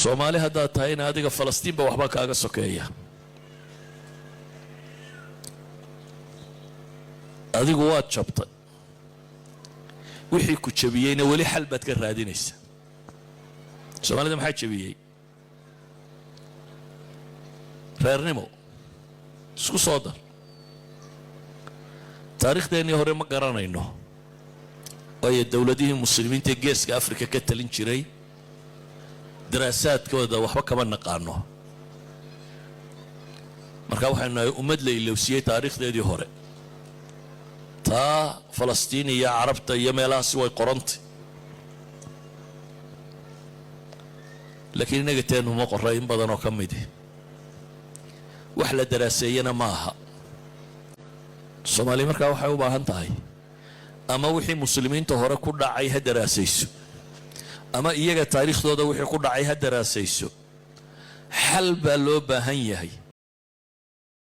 Soomaali haddaad tahayna, adiga Falastiin ba waxba kaaga sokeeya. Adigu waad jabtay, wixii ku jabiyeyna weli xal baad ka raadinaysa. Soomaalida maxaa jabiyey? Reernimo isku soo dar. Taariikhdeenii hore ma garanayno, waayo dowladihii Muslimiinta ee Geeska Afrika ka talin jiray daraasaadkooda waxba kama naqaano. Marka waxaynu nahay ummad la ilowsiiyey taariikhdeedii hore. Taa Falastiin iyo Carabta iyo meelahaasi way qorantay, laakiin innaga teenu ma qorra. In badan oo ka midi wax la daraaseeyena ma aha. Soomaaliya markaa waxay u baahan tahay ama wixii Muslimiinta hore ku dhacay ha daraasayso, ama iyaga taariikhdooda wixii ku dhacay ha daraasayso. Xal baa loo baahan yahay.